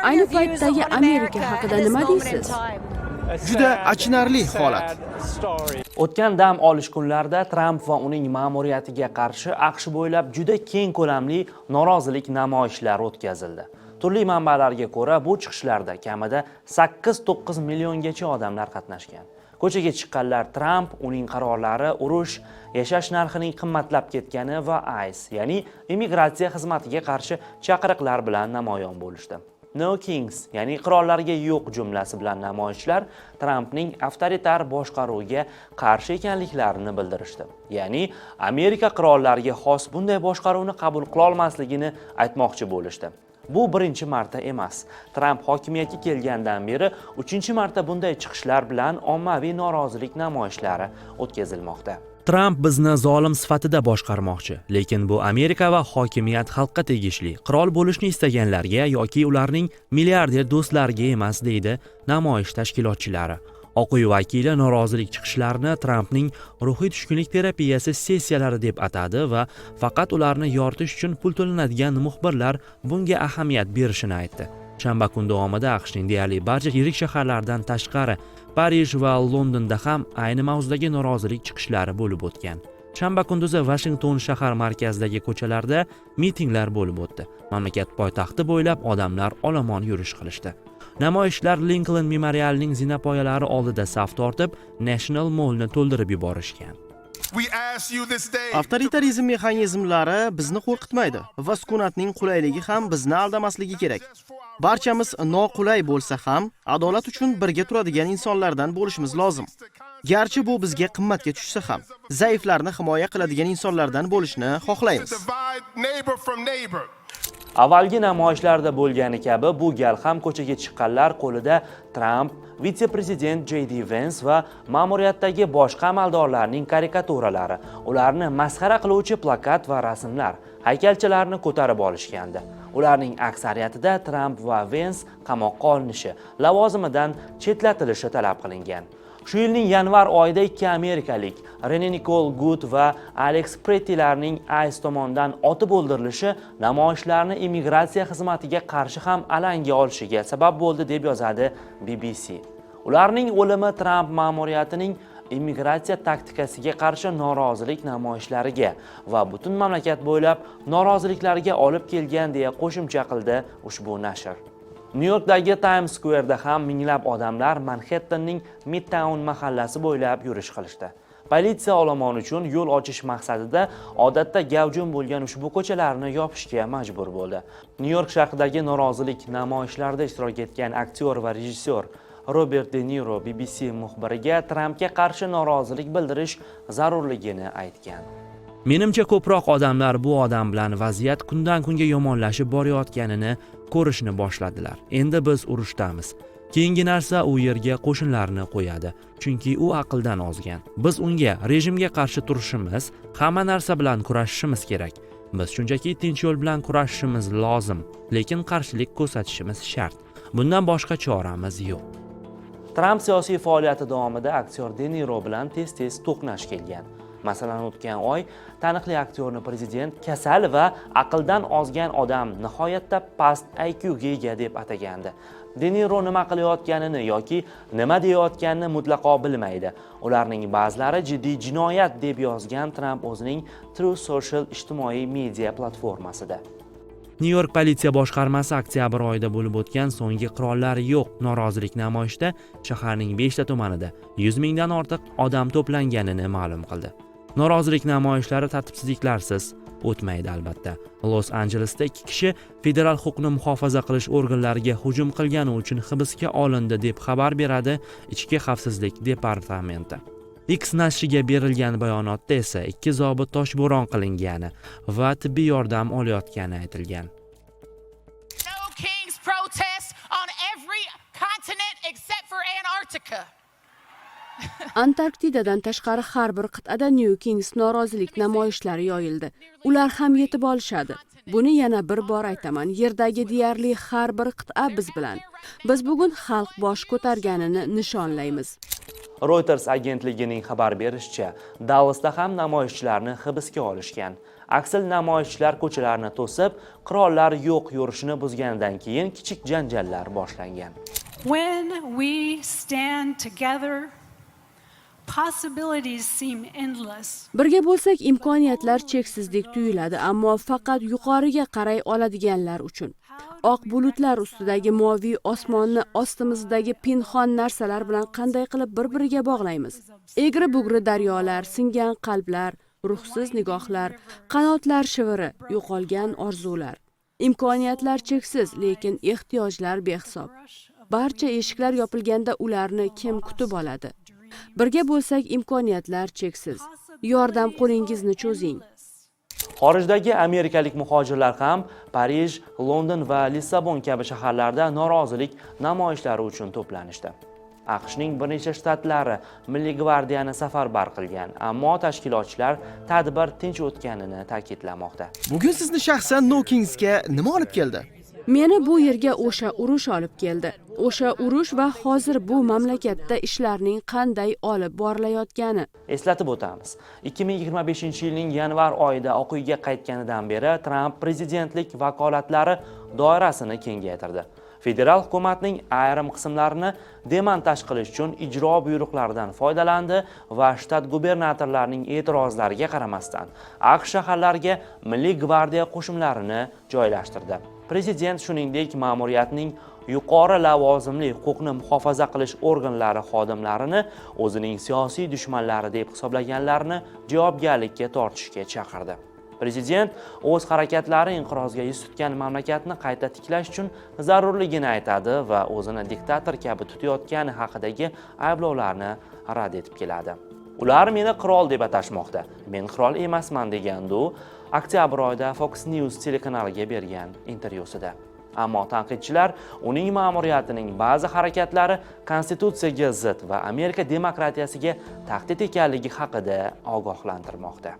Ayni paytdagi Amerika haqida nima deysiz? Juda achinarli holat. O'tgan dam olish kunlarida Tramp va uning ma'muriyatiga qarshi AQSh bo'ylab juda keng ko'lamli norozilik namoyishlari o'tkazildi. Turli manbalarga ko'ra, bu chiqishlarda kamida 8-9 milliongacha odamlar qatnashgan. Ko'chaga chiqqanlar Tramp, uning qarorlari, urush, yashash narxining qimmatlab ketgani va ICE, ya'ni immigratsiya xizmatiga qarshi chaqiriqlar bilan namoyon bo'lishdi. "No Kings", ya'ni qirollarga yo'q jumlasi bilan namoyishchilar Trampning avtoritar boshqaruviga qarshi ekanliklarini bildirishdi. Ya'ni Amerika qirollariga xos bunday boshqaruvni qabul qilolmasligini aytmoqchi bo'lishdi. Bu birinchi marta emas. Tramp hokimiyatga kelgandan beri uchinchi marta bunday chiqishlar bilan ommaviy norozilik namoyishlari o'tkazilmoqda. Tramp bizni zolim sifatida boshqarmoqchi, lekin bu Amerika va hokimiyat xalqqa tegishli. Qirol bo'lishni istaganlarga yoki ularning milliarder do'stlariga emas, deydi namoyish tashkilotchilari. Oq uy vakili norozilik chiqishlarini Trampning ruhiy tushkunlik terapiyasi sessiyalari deb atadi va faqat ularni yoritish uchun pul to'lanadigan muxbirlar bunga ahamiyat berishini aytdi. Shanba kun davomida AQShning deyarli barcha yirik shaharlaridan tashqari Parij va Londonda ham ayni mavzudagi norozilik chiqishlari bo'lib o'tgan. Shanba kunduzi Vashington shahar markazidagi ko'chalarda mitinglar bo'lib o'tdi. Mamlakat poytaxti bo'ylab odamlar olomon yurish qilishdi. Namoyishchilar Linkoln memorialining zinapoyalari oldida saf tortib, National Mallni to'ldirib yuborishgan. Avtoritarizm mexanizmlari bizni qo'rqitmaydi va sukunatning qulayligi ham bizni aldamasligi kerak. Barchamiz noqulay bo'lsa ham, adolat uchun birga turadigan insonlardan bo'lishimiz lozim. Garchi bu bizga qimmatga tushsa ham, zaiflarni himoya qiladigan insonlardan bo'lishni xohlaymiz. Avvalgi namoyishlarda bo'lgani kabi, bu gal ham ko'chaga chiqqanlar qo'lida Tramp, vitse-prezident J.D. Vance va ma'muriyatdagi boshqa amaldorlarning karikaturalari, ularni masxara qiluvchi plakat va rasmlar, haykalchalarni ko'tarib olishgandi. Ularning aksariyatida Tramp va Vance qamoqqa olinishi, lavozimidan chetlatilishi talab qilingan. Shu yilning yanvar oyida ikki amerikalik, Rene Nikol Gud va Alex Prettilarning ICE tomonidan otib o'ldirilishi namoyishlarni immigratsiya xizmatiga qarshi ham alanga olishiga sabab bo'ldi, deb yozadi BBC. Ularning o'limi Tramp ma'muriyatining immigratsiya taktikasiga qarshi norozilik namoyishlariga va butun mamlakat bo'ylab noroziliklarga olib kelgan, deya qo'shimcha qildi ushbu nashr. Nyu-Yorkdagi Times Square'da ham minglab odamlar Manhattanning Midtown mahallasi bo'ylab yurish qilishdi. Politsiya olomon uchun yo'l ochish maqsadida odatda gavjum bo'lgan ushbu ko'chalarni yopishga majbur bo'ldi. Nyu-York shahridagi norozilik namoyishlarida ishtirok etgan aktyor va rejissyor Robert De Niro BBC muxbiriga Trampga qarshi norozilik bildirish zarurligini aytgan. Menimcha, ko'proq odamlar bu odam bilan vaziyat kundan kunga yomonlashib borayotganini ko'rishni boshladilar. Endi biz urushdamiz. Keyingi narsa, u yerga qo'shinlarni qo'yadi, chunki u aqldan ozgan. Biz unga, rejimga qarshi turishimiz, hamma narsa bilan kurashishimiz kerak. Biz shunchaki tinch yo'l bilan kurashishimiz lozim, lekin qarshilik ko'rsatishimiz shart. Bundan boshqa choramiz yo'q. Tramp siyosiy faoliyati davomida aktyor De Niro bilan tez-tez to'qnash kelgan. Masalan, o'tgan oy taniqli aktyorni prezident kasal va aqldan ozgan odam, nihoyatda past IQ ga ega deb atagandi. De Niro nima qilayotganini yoki nima deyayotganini mutlaqo bilmaydi. Ularning ba'zilari jiddiy jinoyat, deb yozgan Tramp o'zining Truth Social ijtimoiy media platformasida. Nyu-York politsiya boshqarmasi oktyabr oyida bo'lib o'tgan so'nggi "Qirollar yo'q" norozilik namoyishida shaharning 5 ta tumanida 100 mingdan ortiq odam to'planganini ma'lum qildi. Norozilik namoyishlari tartibsizliklarsiz o'tmaydi, albatta. Los Anjelesda ikki kishi federal huquqni muhofaza qilish organlariga hujum qilgani uchun hibsga olindi, deb xabar beradi Ichki xavfsizlik departamenti. X nashriga berilgan bayonotda esa ikki zobit toshbo'ron qilingani va tibbiy yordam olayotgani aytilgan. No Kings protests on every continent except for Antarctica. Antarktidadan tashqari har bir qit'ada New Kings norozilik namoyishlari yoyildi. Ular ham yetib olishadi. Buni yana bir bor aytaman: yerdagi deyarli har bir qit'a biz bilan. Biz bugun xalq bosh ko'targanini nishonlaymiz. Reuters agentligining xabar berishicha, Dallasda ham namoyishchilarni hibsga olishgan. Aksil namoyishchilar ko'chalarni to'sib, "Qirollar yo'q" yurishini buzganidan keyin kichik janjallar boshlangan. When we stand together, possibilities seem endless. Birga bo'lsak, imkoniyatlar cheksizdek tuyuladi, ammo faqat yuqoriga qaray oladiganlar uchun. Oq bulutlar ustidagi moviy osmonni ostimizdagi pinhon narsalar bilan qanday qilib bir biriga bog'laymiz? Egri bugri daryolar, singan qalblar, ruhsiz nigohlar, qanotlar shiviri, yo'qolgan orzular. Imkoniyatlar cheksiz, lekin ehtiyojlar behisob. Barcha eshiklar yopilganda ularni kim kutib oladi? Birga bo'lsak, imkoniyatlar cheksiz. Yordam qo'lingizni cho'zing. Xorijdagi amerikalik muhojirlar ham Parij, London va Lissabon kabi shaharlarda norozilik namoyishlari uchun to'planishdi. AQShning bir necha shtatlari Milliy gvardiyani safarbar qilgan, ammo tashkilotchilar tadbir tinch o'tganini ta'kidlamoqda. Bugun sizni shaxsan No Kingsga nima olib keldi? Meni bu yerga o'sha urush olib keldi. O'sha urush va hozir bu mamlakatda ishlarning qanday olib borilayotgani. Eslatib o'tamiz, 2025 yilning yanvar oyida Oq uyga qaytganidan beri Tramp prezidentlik vakolatlari doirasini kengaytirdi. Federal hukumatning ayrim qismlarini demontaj qilish uchun ijro buyruqlaridan foydalandi va shtat gubernatorlarining e'tirozlariga qaramasdan AQSh shaharlariga Milliy gvardiya qo'shinlarini joylashtirdi. Prezident, shuningdek, ma'muriyatning yuqori lavozimli huquqni muhofaza qilish organlari xodimlarini o'zining siyosiy dushmanlari deb hisoblaganlarini javobgarlikka tortishga chaqirdi. Prezident o'z harakatlari inqirozga yuz tutgan mamlakatni qayta tiklash uchun zarurligini aytadi va o'zini diktator kabi tutayotgani haqidagi ayblovlarni rad etib keladi. "Ular meni qirol deb atashmoqda. Men qirol emasman", degandi u oktyabr oyida Fox News telekanaliga bergan intervyusida. Ammo tanqidchilar uning ma'muriyatining ba'zi harakatlari konstitutsiyaga zid va Amerika demokratiyasiga tahdid ekanligi haqida ogohlantirmoqda.